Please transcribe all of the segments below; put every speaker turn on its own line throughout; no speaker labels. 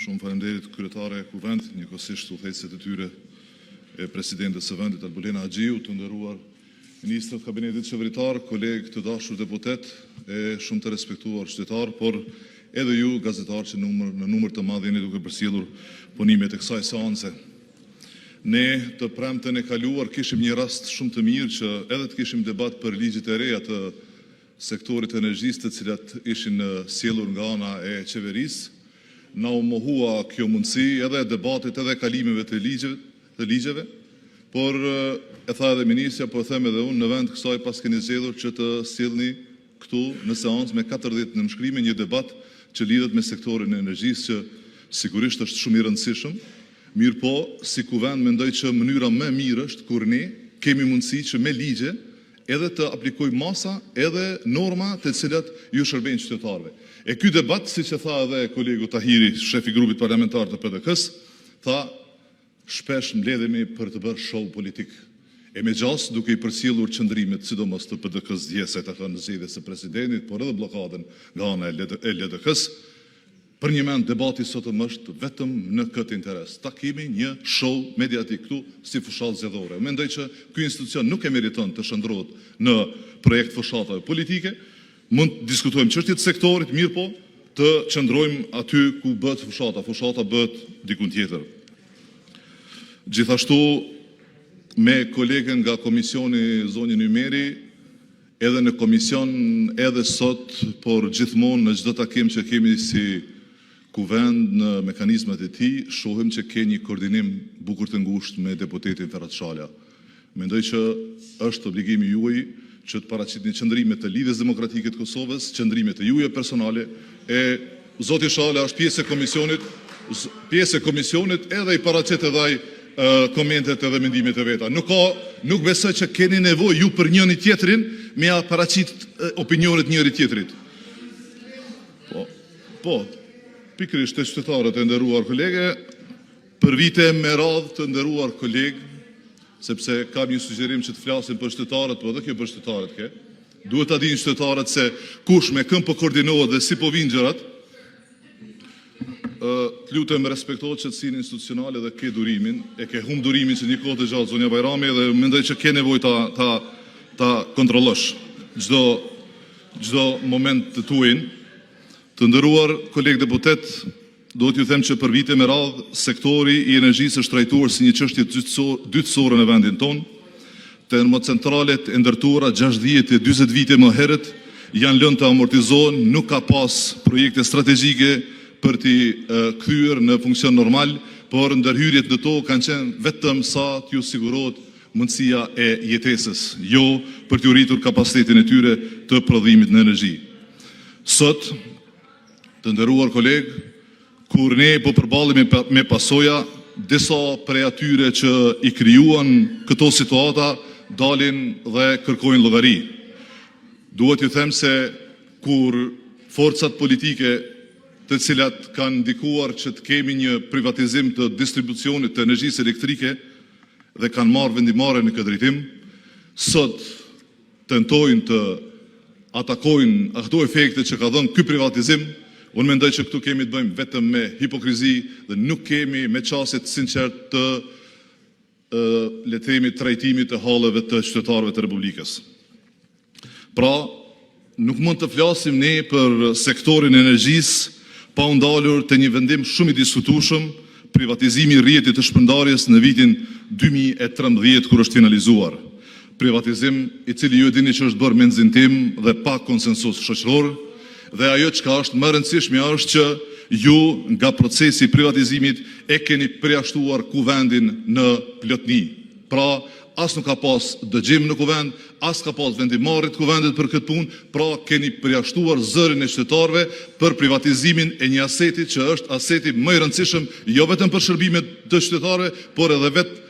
Shumë faleminderit, kryetare e Kuvendit, njëkohësisht udhëheqëse e detyrës e presidentes së vendit, Albulena Haxhiu, Të nderuar ministra të Kabinetit qeveritar, Kolegë të dashur deputetë, E shumë të respektuar qytetarë, Por, edhe ju gazetarë që në numër të madh jeni duke përcjellë punimet e kësaj seance. Ne të premten e kaluar kishim një rast shumë të mirë që edhe të kishim debat për ligjet e reja të sektorit të energjisë, të cilat ishin sjellë nga ana e Qeverisë. Na u mohua kjo mundësi edhe e debatit, edhe e kalimeve të ligjeve, por e tha edhe ministrja, po e them edhe unë, në vend të kësaj paskeni zgjedhur që të sillni këtu në seancë me 40 nënshkrime një debat që lidhet me sektorin e energjisë, që sigurisht është shumë i rëndësishëm. Mirëpo, si Kuvend mendoj që mënyra më e mirë është kur ne kemi mundësi që me ligje edhe të aplikojmë masa, edhe norma të cilat u shërbejnë qytetarëve. E ky debat, siç e tha edhe kolegu Tahiri, shef i Grupit Parlamentar të PDK-së, tha shpesh mblidhemi për të bërë show politik. E me gjasë, duke i përcjellë qëndrimet, sidomos të PDK-së dje sa i takon zgjedhjes së presidentit, por edhe bllokadën nga ana e LDK-së, përnjëmend debati i sotëm është vetëm në këtë interes. Ta kemi një show mediatik këtu si fushatë zgjedhore. Mendoj që ky institucion nuk e meriton të shndërrohet në projekt të fushatave politike. Mund të diskutojmë çështje të sektorit, mirëpo të qëndrojmë aty ku bëhet fushata. Fushata bëhet diku tjetër. Gjithashtu, me kolegen nga komisioni, zonjën Ymeri, edhe në komision, edhe sot, por gjithmonë në çdo takim që kemi si Kuvend në mekanizmat e tij, shohim që ke një koordinim bukur të ngushtë me deputetin Ferhat Shala. Mendoj që është obligim i juaji që të paraqitni qëndrime të Lidhjes Demokratike të Kosovës, qëndrime tuaja personale, e zoti Shala është pjesë e komisionit, pjesë e komisionit edhe i paraqet edhe ai komentet dhe mendimet e veta. Nuk ka, nuk besoj që keni nevojë ju për njëri-tjetrin t'ia paraqisni opinionet njëri-tjetrit. Po, po, pikërisht te qytetarët, e nderuar kolege. Për vite me radhë, të nderuar kolegë, sepse kam një sugjerim që të flasim për qytetarët, por edhe kjo për qytetarët ke. Duhet ta dinë qytetarët se kush me kë po koordinohet dhe si po vijnë gjërat. Të lutem, respekto qetësinë institucionale dhe kini durimin. E ke humbur durimin që një kohë të gjatë, zonja Bajrami, dhe mendoj që ke nevojë ta ta kontrollosh çdo çdo moment tuajin. Të nderuar kolegë deputetë, Duhet t'ju them që për vite me radhë sektori i energjisë është trajtuar si një çështje dytësore në vendin tonë. Termocentralet e ndërtuara 60 e 40 vjet më herët janë lënë të amortizohen, nuk ka pasur projekte strategjike për t'i kthyer në funksion normal, por ndërhyrjet në to kanë qenë vetëm sa t'u sigurohet mundësia e jetesës, jo për t'u rritur kapacitetin e tyre të prodhimit në energji. Sot, të nderuar kolegë, kur ne po përballemi me pasoja, disa prej atyre që i krijuan këto situata dalin dhe kërkojnë llogari. Duhet t'ju them se kur forcat politike, të cilat kanë ndikuar që të kemi një privatizim të distribucionit të energjisë elektrike dhe kanë marrë vendimmarrje në këtë drejtim, sot tentojnë të atakojnë ato efekte që ka dhënë ky privatizim, unë mendoj që këtu kemi të bëjmë vetëm me hipokrizi dhe nuk kemi me qasje të sinqertë të le të themi trajtimit të halleve të qytetarëve të Republikës. Pra, nuk mund të flasim ne për sektorin e energjisë pa u ndalur te një vendim shumë i diskutueshëm, privatizimi i rrjetit të shpërndarjes në vitin 2013 kur është finalizuar. Privatizim i cili ju e dini që është bërë me nxitim dhe pa konsensus shoqëror dhe ajo çka është më e rëndësishmja është që ju nga procesi i privatizimit e keni përjashtuar Kuvendin në plotni. Pra, as nuk ka pasur dëgjim në Kuvend, as s'ka pasur vendimmarrje të Kuvendit për këtë punë. Pra, keni përjashtuar zërin e qytetarëve për privatizimin e një aseti që është aseti më i rëndësishëm jo vetëm për shërbime të qytetarëve, por edhe vetë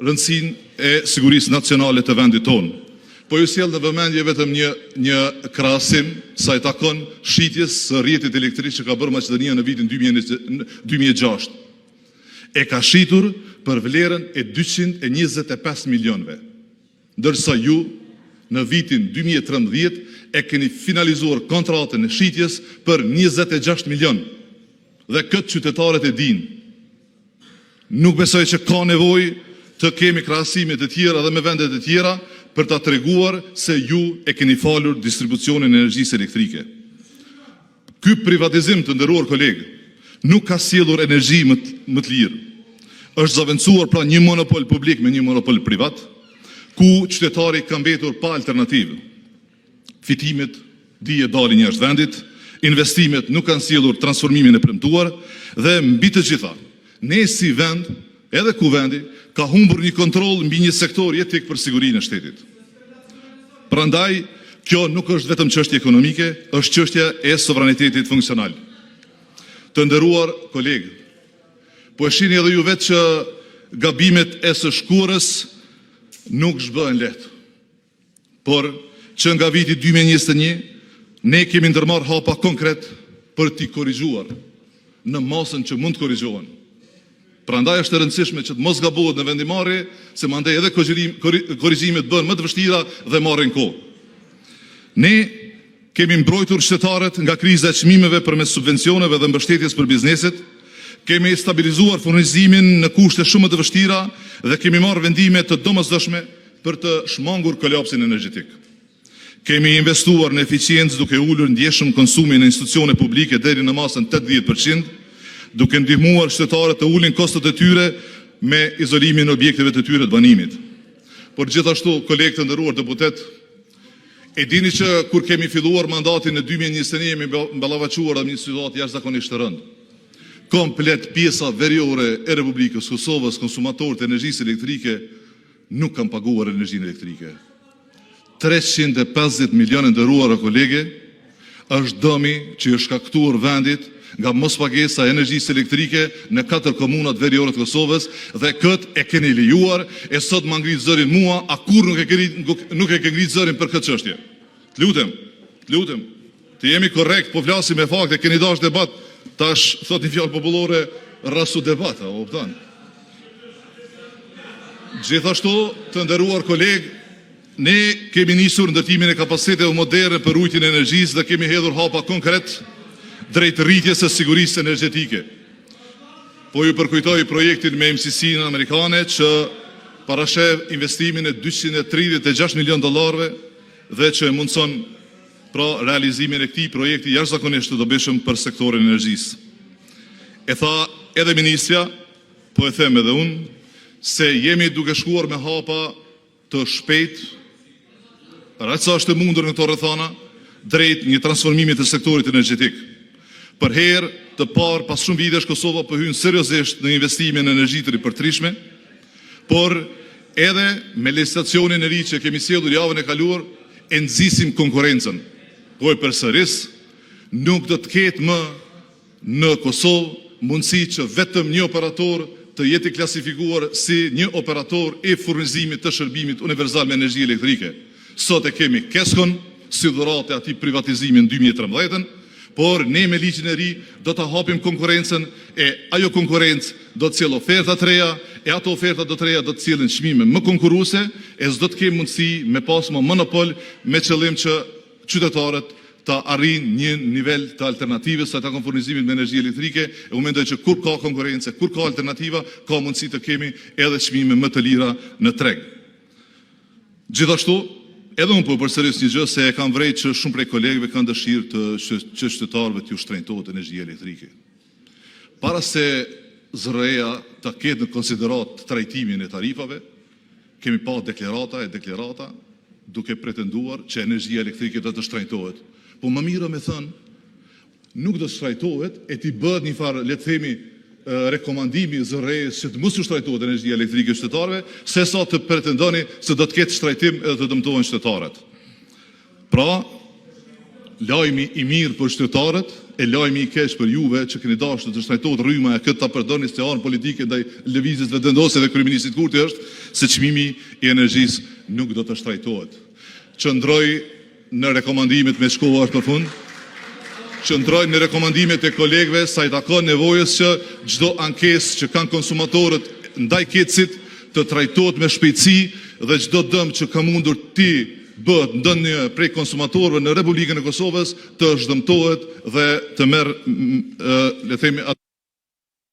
rëndësinë e sigurisë nacionale të vendit tonë. Po ju sjell në vëmendje vetëm një një krahasim sa i takon shitjes së rrjetit elektrik që ka bërë Maqedonia në vitin 2006. E ka shitur për vlerën e 225 milionëve, ndërsa ju në vitin 2013 e keni finalizuar kontratën e shitjes për 26 milionë. Dhe, këtë qytetarët e dinë. Nuk besoj që ka nevojë të kemi krahasime të tjera edhe me vendet e tjera për ta treguar se ju e keni falur distribucionin e energjisë elektrike. Ky privatizim, të nderuar kolegë, nuk ka sjellë energji më të lirë. Është zëvendësuar pra një monopol publik me një monopol privat, ku qytetari ka mbetur pa alternativë. Fitimet dihet dalin jashtë vendit, investimet nuk kanë sjellë transformimin e premtuar dhe, mbi të gjitha, ne si vend, edhe Kuvendi, ka humbur një kontroll mbi një sektor jetik për sigurinë e shtetit. Prandaj, kjo nuk është vetëm çështje ekonomike, është çështje e sovranitetit funksional. Të nderuar kolegë, Po e shihni edhe ju vetë që gabimet e së shkuarës nuk zhbëhen lehtë. Por, që nga viti 2021 ne kemi ndërmarrë hapa konkretë për t'i korrigjuar në masën që mund të korrigjohen. Prandaj, është e rëndësishme që të mos gabohet në vendimmarrje, se mandej edhe korrigjimet bëhen më të vështira dhe marrin kohë. Ne kemi mbrojtur qytetarët nga kriza e çmimeve përmes subvencioneve dhe mbështetjes për bizneset. Kemi stabilizuar furnizimin në kushte shumë më të vështira dhe kemi marrë vendime të domosdoshme për të shmangur kolapsin energjetik. Kemi investuar në efiçiencë duke ulur ndjeshëm konsumin në institucione publike deri në masën 80%, duke ndihmuar qytetarët të ulin kostot e tyre me izolimin e objekteve të tyre të banimit. Por, gjithashtu, kolegë të nderuar deputetë, e dini që kur kemi filluar mandatin në 2021 jemi ballafaquar edhe me një situatë jashtëzakonisht të rëndë. Komplet pjesa veriore e Republikës së Kosovës, konsumatorët e energjisë elektrike nuk kanë paguar energjinë elektrike. 350 milionë, e nderuara kolege, është dëmi që i është shkaktuar vendit nga mospagesa e energjisë elektrike në katër komunat veriore të Kosovës dhe këtë e keni lejuar, e sot ma ngre zërin mua, a kurrë nuk e ke ngritur zërin për këtë çështje. Të lutem! Të lutem! Të jemi korrektë, po flasim me fakte. Keni dashur debat, tash thotë një fjalë popullore “rrasu debat”, a kupton? Gjithashtu, të nderuar kolegë, ne kemi nisur ndërtimin e kapaciteteve moderne për ruajtjen e energjisë dhe kemi hedhur hapa konkretë drejt rritjes së sigurisë energjetike. Po ju përkujtoj projektin me MCC-në amerikane që parasheh investimin e 236 milionë dollarëve dhe që e mundëson pra realizimin e këtij projekti jashtëzakonisht të dobishëm për sektorin e energjisë. E tha edhe ministrja, po e them edhe unë se jemi duke shkuar me hapa të shpejtë, për aq sa është e mundur në këto rrethana, drejt një transformimi të sektorit energjetik. Për herë të parë pas shumë vitesh, Kosova po hyn seriozisht në investime në energji të ripërtëritshme, por edhe me legjislacionin e ri që e kemi sjellë javën e kaluar e nxisim konkurrencën. Po e përsëris, nuk do të ketë më në Kosovë mundësi që vetëm një operator të jetë i klasifikuar si një operator i furnizimit të shërbimit universal me energji elektrike. Sot e kemi KESCO-n si dhuratë e atij privatizimi më 2013, por ne me ligjin e ri do ta hapim konkurrencën, e ajo konkurrencë do të sjellë oferta të reja, e ato oferta të reja do të sjellin çmime më konkurruese, e s'do të kemi mundësi të kemi më monopol me qëllim që qytetarët ta arrijnë një nivel të alternativës sa i takon furnizimit me energji elektrike. E unë mendoj që kur ka konkurrencë, kur ka alternativa, ka mundësi të kemi edhe çmime më të lira në treg. Gjithashtu, edhe unë po e përsëris një gjë, se e kam vërejtur që shumë prej kolegëve kanë dëshirë që qytetarëve t'u shtrenjtohet energjia elektrike. Para se ZRRE-ja ta ketë në konsideratë trajtimin e tarifave, kemi parë deklarata e deklarata duke pretenduar që energjia elektrike do të shtrenjtohet. Po më mirë është të thuash nuk do të shtrenjtohet, e t'i bëhet njëfarë le të themi rekomandimi ZRRE-së që të mos u shtrenjtohet energjia elektrike qytetarëve, sesa të pretendoni se do të ketë shtrenjtim dhe të dëmtohen qytetarët. Pra, lajmi i mirë për qytetarët, e lajmi i keq për juve që keni dashur të shtrenjtohet rryma, e këtë ta përdorni si armë politike ndaj Lëvizjes Vetëvendosje dhe kryeministrit Kurti është se çmimi i energjisë nuk do të shtrenjtohet. Qëndroj në rekomandimet, meqë koha është në fund, qëndroj në rekomandimet e kolegëve sa i takon nevojës që çdo ankesë që kanë konsumatorët ndaj KEDS-it të trajtohet me shpejtësi dhe çdo dëm që ka mundur t'i bëhet ndonjë prej konsumatorëve në Republikën e Kosovës të zhdëmtohet dhe të marrë le të themi atë...